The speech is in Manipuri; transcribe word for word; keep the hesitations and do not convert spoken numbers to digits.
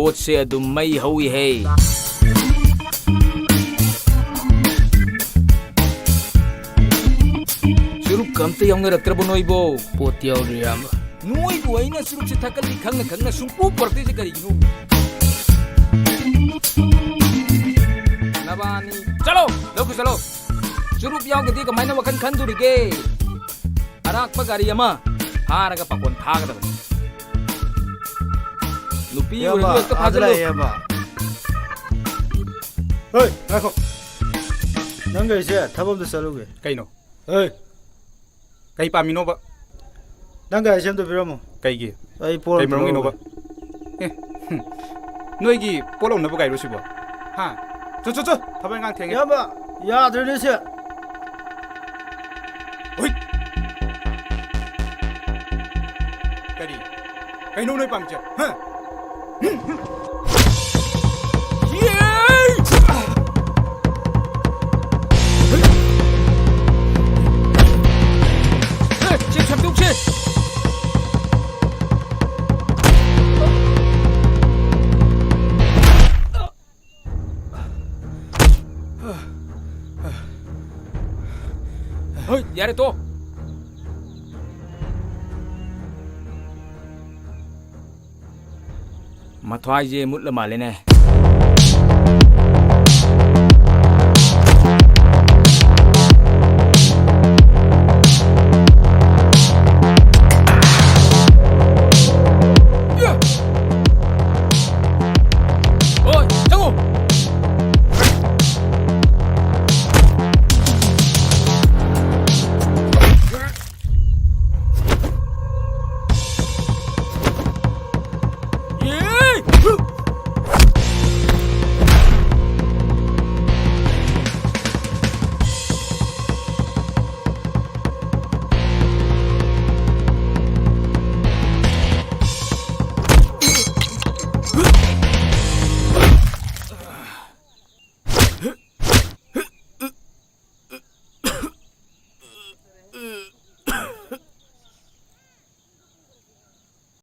ꯄꯣꯠꯁꯦ ꯑꯗꯨꯝ ꯃꯩ ꯍꯧꯏ ꯍꯦ꯫ ꯆꯨꯔꯨꯞꯀ ꯑꯝꯇ ꯌꯥꯎꯅꯔꯛꯇ꯭ꯔꯕꯣ ꯅꯣꯏꯕꯣ? ꯄꯣꯠ ꯌꯥꯎꯔꯤ, ꯏꯌꯥꯝꯕ꯫ ꯅꯣꯏꯕꯨ ꯑꯩꯅ ꯆꯨꯔꯨꯞꯁꯦ ꯊꯛꯀꯜꯂꯤ ꯈꯪꯅ ꯈꯪꯅ ꯁꯨꯡꯄꯨ ꯄꯨꯔꯛꯇꯣꯏꯁꯦ ꯀꯔꯤꯒꯤꯅꯣ? ꯅꯕꯥꯅꯤ꯫ ꯆꯠꯂꯣ! ꯂꯧꯈꯣ ꯆꯠꯂꯣ! ꯆꯨꯔꯨꯞ ꯌꯥꯎꯗꯗꯤ ꯀꯃꯥꯏꯅ ꯋꯥꯈꯜ ꯈꯟꯗꯣꯔꯤꯒꯦ? ꯑꯔꯥꯛꯄ ꯒꯥꯔꯤ ꯑꯃ ꯐꯥꯔꯒ ꯄꯥꯈꯣꯟ ꯊꯥꯒꯗꯕꯅꯤ꯫ ꯅꯨꯄꯤ ꯏꯌꯥꯝꯕ, ꯑꯣꯏꯔꯁꯨ ꯍꯦꯛꯇ ꯑꯥꯗ ꯐꯥꯖꯤꯜꯂꯨ꯫ ꯂꯥꯛꯑꯦ, ꯏꯌꯥꯝꯕ꯫ ꯍꯣꯏ, ꯉꯥꯏꯈꯣ꯫ ꯅꯪꯒ ꯑꯩꯁꯦ ꯊꯕꯛ ꯑꯝꯇ ꯆꯠꯂꯨꯒꯦ꯫ ꯀꯩꯅꯣ? ꯍꯣꯏ꯫ ꯀꯩ ꯄꯥꯝꯃꯤꯅꯣꯕ? ꯅꯪꯒ ꯑꯩꯁꯦ ꯑꯝꯇ ꯄꯤꯔꯝꯃꯣ꯫ ꯀꯩꯒꯤ? ꯑꯩ ꯄꯣꯠ ꯀꯩ ꯑꯝꯇ ꯃꯔꯝꯒꯤꯅꯣꯕ? ꯂꯧꯔꯨꯒꯦ꯫ ꯑꯦ, ꯍꯨꯝ꯫ ꯅꯣꯏꯒꯤ ꯄꯣꯠ ꯂꯧꯅꯕ ꯒꯥꯔꯤꯔꯣ ꯁꯤꯕꯣ? ꯍꯥ? ꯆꯣ, ꯆꯣ, ꯆꯣ! ꯊꯕꯛ ꯏꯪꯈꯥꯡ ꯊꯦꯡꯉꯦ꯫ ꯏꯌꯥꯝꯕ, ꯌꯥꯗ꯭ꯔꯦꯅꯦ ꯁꯦ꯫ ꯍꯨꯏꯠ! ꯀꯔꯤ? ꯀꯩꯅꯣ ꯅꯣꯏ ꯄꯥꯝꯃꯤꯁꯦ? ꯍꯥ? ꯁꯤ ꯁꯦꯝꯗꯣꯛꯁꯦ꯫ ꯍꯣꯏ, ꯌꯥꯔꯦ, ꯇꯣ꯫ ꯃꯊ꯭ꯋꯥꯏꯁꯦ ꯃꯨꯠꯂ ꯃꯥꯜꯂꯦꯅꯦ꯫